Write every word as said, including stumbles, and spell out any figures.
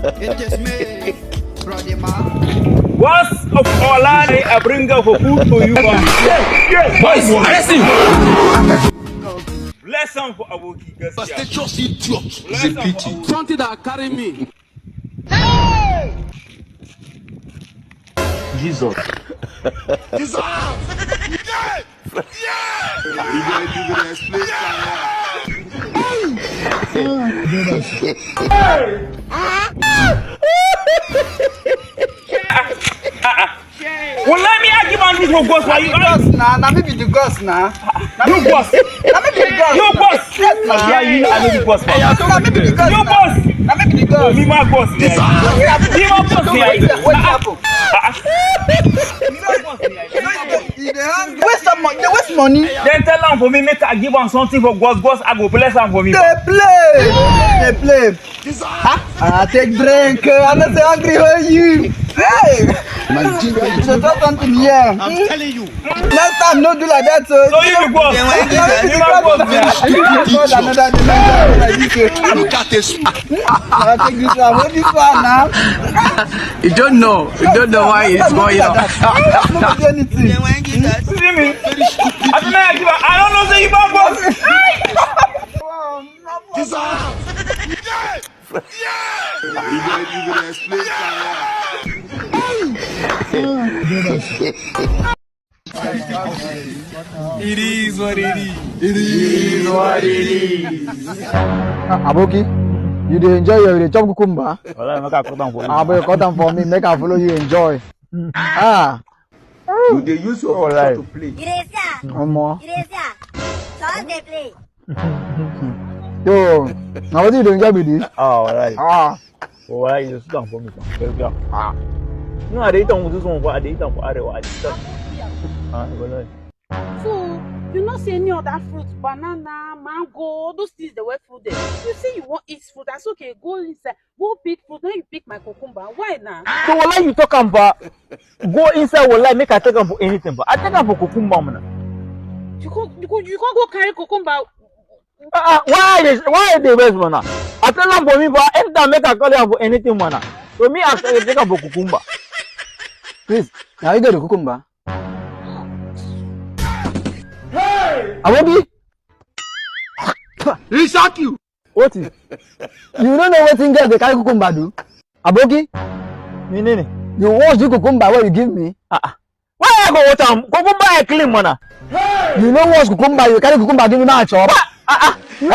It is me, Roddy Man. What's of all I bring up for food to you, man? Boys, listen. Bless am for Aboki, gaskiya. Status idiot. It's a pity. Something that carry me. Jesus. Jesus! Yeah! Yeah! You gotta give me that split fire. Well, let me argue man this for God for you. Boss na, na me be the boss na. You boss. Na me be the boss. You boss. Yes na. Yeah, you are the boss. Na me be the boss. You boss. Na me be the boss. Me my boss. Me my boss. Wetin happen? Wetin happen? You dey waste some money. Dey waste money. Then tell am for me, make I give am something for God. God, I go bless am for me. Dey play. Dey play. I take drink. I no say hungry hold you. Hey. You should talk something here. I'm telling you. Next time, no do like that. So you be boss. You my boss. Another day, like this. Look at this. I take this one. What this one now? You don't know. You don't know why it's going on. No do anything. See me? I don't know, I give am. I don't know say you my boss. Jesus! Yeah! Yeah! You gotta give me that split fire. It is what it is. It is what it is. Aboki, you dey enjoy your, you dey chop cucumber? Wala, make I cut am for you. Ah, boy, cut am for me, make I follow you enjoy. Ah, You dey use your Alright. To play. You dey see am? omo. You dey see am? So how dey play? Yo, na wetin you dey enjoy be this? Oh, alright. Ah, Oh, why you sit down for me? Tell me. Ah. No, I dey eat am with this one. I dey eat am for Arewa. I dey eat am. Ah, well, So, you know say any other fruit, banana, mango, all those things dey well food there. You say you wan eat fruit, I say okay, go inside, go pick fruit, then you pick my cucumber. Why na? So wala you talk am ba. Go inside wala make I take am for anything ba. I take am for cucumber mana. You go, you go, you go go carry cucumber. Ah, ah, why I dey why I dey vex mana? I tell am for me ba. Anytime make I call am for anything mana. So me I take am for cucumber. Please, na you get the cucumber? Aboki, He shock you. Wetin? You no know wetin girls dey carry cucumber do? Aboki, Menene? You wash the cucumber wey you give me? Ah, ah. Why I go wash am? Cucumber I clean mana. You no wash cucumber, you carry cucumber give me make I chop? Ah, ah. Eh?